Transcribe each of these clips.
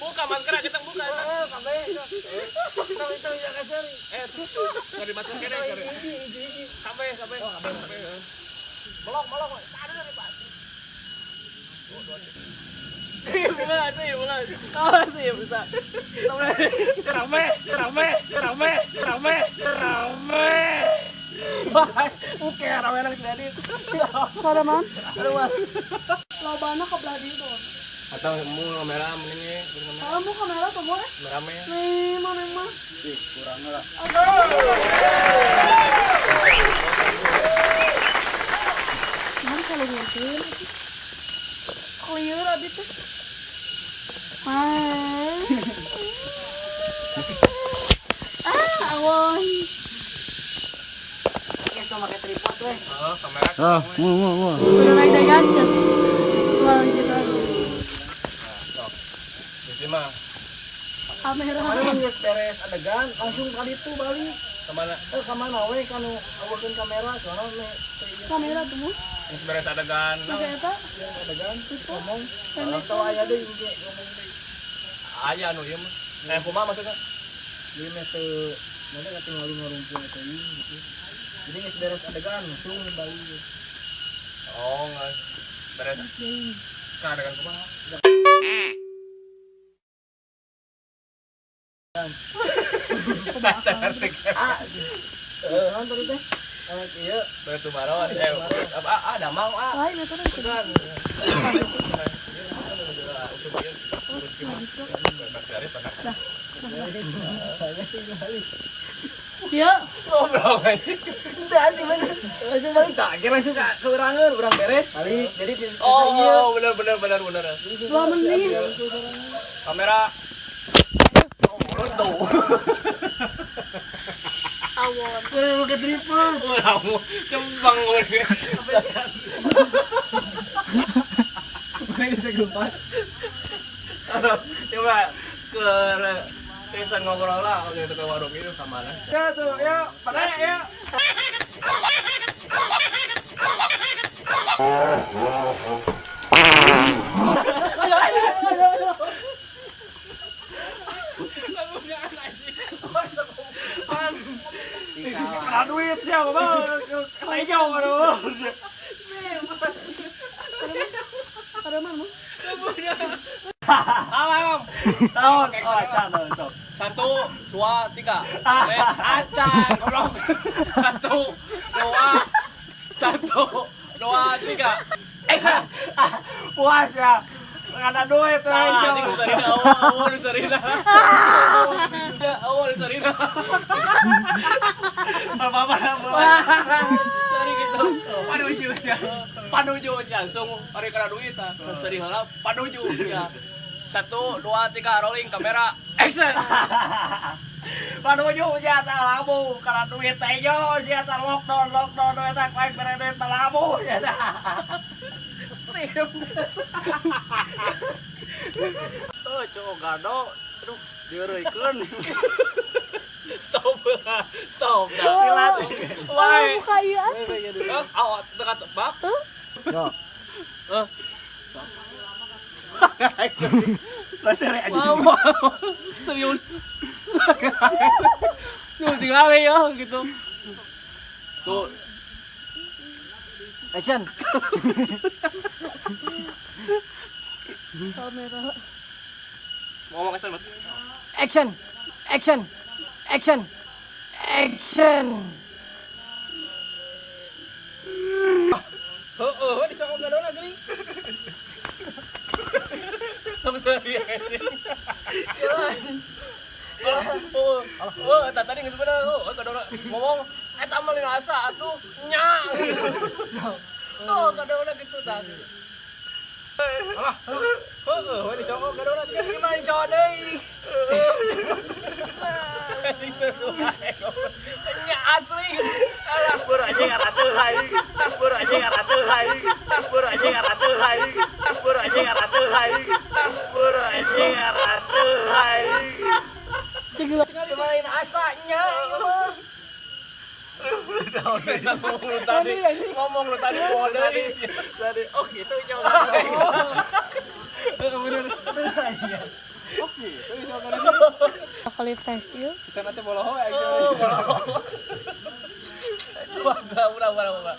Buka masker kita buka. Heeh, kabeh. Itu ya kasari. Eh, enggak dimasuk kene. Hiji. Kabeh, kabeh. Kabeh. Melok, melok. Ada dari Pak. Bunga sih, bunga. Oh, sih bisa. Rame, rame, rame, rame, rame. Oke, rame nang jadi. Ada man? Lobana ke belah dieu tuh. Atau mau kamera mending Kalau mau kamera tuh boleh. Rame. Nih, mana mah? Ih, kurang lah. Mari kalau ngertiin. Clear abis tuh. Ah, awon. Geus make tripod we. Oh, kamera. Ah, mau. Udah naik dari gadget. Lanjut lagi. Jadi mah Kamera. Mana mah geus beres adegan langsung ka ditu balik. kemana? Eh, ka mana we kanu aweukeun kamera soalna me Kamera tuh. Geus beres adegan. Oke, eta. adegan ngomong. Pendek. Atau aya deui engke ngomong deui. Aya anu ieu mah. Eh, kumaha maksudnya? Jadi meh teu mana katingali ngarumpul teuing gitu. Jadi geus beres adegan langsung balik. Oh, enggak. Beres. Ka adegan kumaha? Ah, naon tadi teh? Eh, ieu Beres tumaron. Eh, apa ah damang ah. Lain eta teh. Bukan. Ya, Ngobrol aja. Udah, di mana? Langsung balik tak? Kira langsung ke keurangan, urang beres balik. Jadi Oh, benar benar benar benar. 2 menit. Kamera. Oh, tuh. Awon. Kurang pakai tripod. Kamu cembang gue. Bukan bisa gempa. Coba ke Season ngobrol lah kalau gitu ke warung itu sama lah. Ya tuh, ya, pada ya. Kena duit sih, apa kena hijau aduh. Ada mana? Alam. Tahun, oh, acan, sok. 1, 2, 3. Eh, acan, goblok. 1, 2, 1, 2, 3. Action. Puas ya. Nggak ada duit, Salah, hijau. anjing Sarina, awal Sarina. Awal Sarina. Apa-apa, Sari gitu. Panuju ya. Panuju langsung hari kena duit ah. Sari heula panuju ya. 1, 2, 3 rolling kamera. Action. Panuju sia tah labu kana duit teh yo sia tah lockdown lockdown duit teh kuaing bere duit teh labu sia tah. Oh, cowok gado. Aduh, dieureuykeun. Stop. Stop. Oh, Why? buka iya. Hah? Awas dekat tebak. Yo. Hah? Lah sere aja. Wow, serius. Tuh tinggal ya gitu. Tuh Action. Kamera. ngomong action, Mas. Action. Action. Action. Action. Heeh, dicokok gadona geuning. Tapi serius. Oh, oh, eta tadi geus bener, oh, gadona ngomong eta mah lina asa atuh nya. Oh, gadona gitu tah. Alah, heeh, we dicokok gadona Gimana cowok deui? Nya asli. Alah, Bur aja ngaratu aing. Bur aja ngaratu aing. Bur aja ngaratu aing. Bur aja ngaratu aing. Bur aja ngaratu aing. Cuma lain asanya ieu mah. Ngomong lu tadi, ngomong lu tadi mau deui. Tadi oh gitu cowok. Oh gitu iso kana. Kali teh ieu. Sana teh boloho aing. Oh, coba, ulah, ulah, ulah.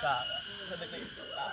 Nah, sedek deui. Nah.